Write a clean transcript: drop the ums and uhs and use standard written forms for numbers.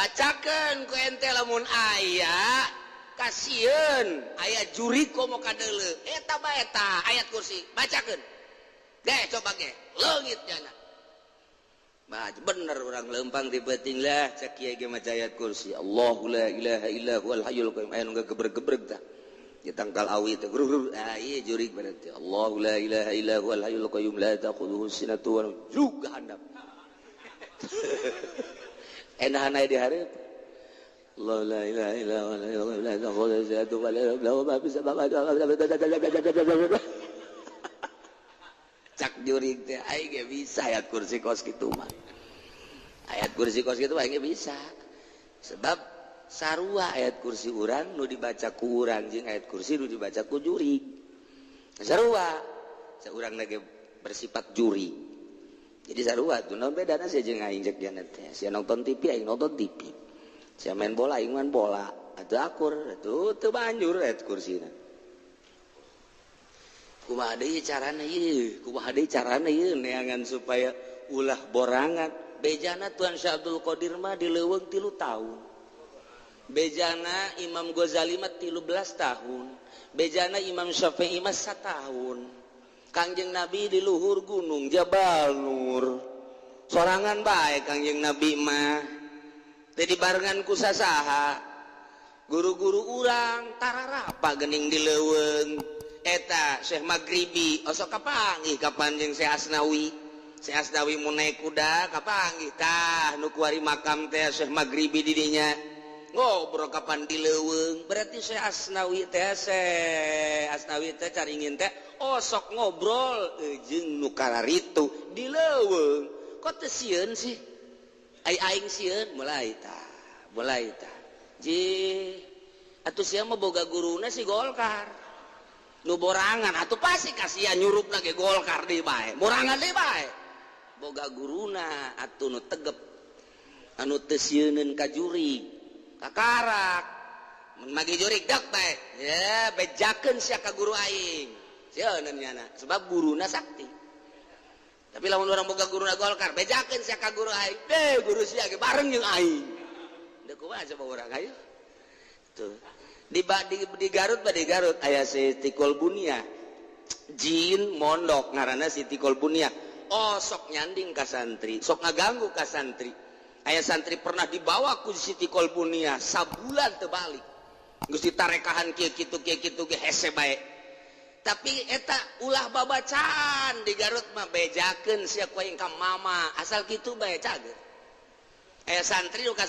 Bacakeun ku ente lamun aya kasieun aya jurig komo kadeuleu eta bae eta ayat kursi, bacakeun deh, coba ge leungit jana. Bah, bener orang lempang di beuting lah, cek kiai ge maca ayat kursi, Allahu la ilaha illa huwal hayyul qayyum, aya nu gebreg-gebreg tah di tangkal awi teh, grur. Ah, ieu jurig berarti. Allahu la ilaha illa huwal hayyul qayyum la ta'khudhuhu sinatun wa juga handap enahan aya di hareup. Allah la ilaha illa huwal hayyul qayyum la ta'khudhuhu sinatun wa la nawm, ma fis samawati. Cak jurig teh, aing ge bisa ayat kursi kos kitu mah. Ayat kursi kos kitu aing ge bisa, sebab sarua ayat kursi urang nu dibaca ku urang jeung ayat kursi nu dibaca ku jurig sarua. Seurang lagi bersifat jurig, jadi sarua tuh. Naon bedana sia jeung aing? Cek dia teh, sia nonton TV, aing nonton TV, sia main bola, aing main bola, atuh akur atuh, teu banjur ayat kursina. Kumaha deui carana ieu? Kumaha deui carana ieu neangan supaya ulah borangan? Bejana Tuan Syekh Abdul Qadir mah di leuweung 3 tahun, bejana Imam Ghazali mah 13 tahun, bejana Imam Syafi'i mah satahun. Kangjeng Nabi di luhur gunung Jabal Nur sorangan bae. Kangjeng Nabi mah jadi barengan ku sasaha? Guru-guru urang tararapa gening di leuweung eta. Syekh Maghribi osok kapanggih kapan jeung Syekh Asnawi. Syekh Asnawi mun naik kuda kapanggih tah nu kuari makam teh Syekh Maghribi di dinya ngobrol kapan di leuweung. Berarti Syekh Asnawi teh, Syekh Asnawi teh caringin teh osok ngobrol jeung nu kararitu di leuweung. Kok teu sieun sih? Ai aing sieun, mulai tah, mulai tah ji atuh. Sia mah boga guruna si Golkar nu borangan atuh, pasti kasihan nyurup lagi Golkar deui bae, borangan deui bae. Boga guruna atuh nu tegep, anu teu sieuneun ka jurig, kakarak mun magi jurig dak bae ya, bejakeun sia ka guru aing, sieun nyana sebab guruna sakti. Tapi lamun urang boga guruna Golkar, bejakeun sia ka guru aing deh, guru sia ge bareng jeung aing. Deuk kumaha coba urang? Ayo tuh di Garut ba, di Garut aya Siti Kolbunia, jin mondok ngaranna Siti Kolbunia. Oh, sok nyanding ka santri, sok ngaganggu ka santri. Aya santri pernah dibawa ku Siti Kolbunia, sabulan teu balik. Geus ditarekahan kieu kitu kieu kitu ge hese bae. Tapi eta ulah babacaan di Garut mah, bejakeun sia ku aing ka mama, asal kitu bae cager. Aya santri nu ka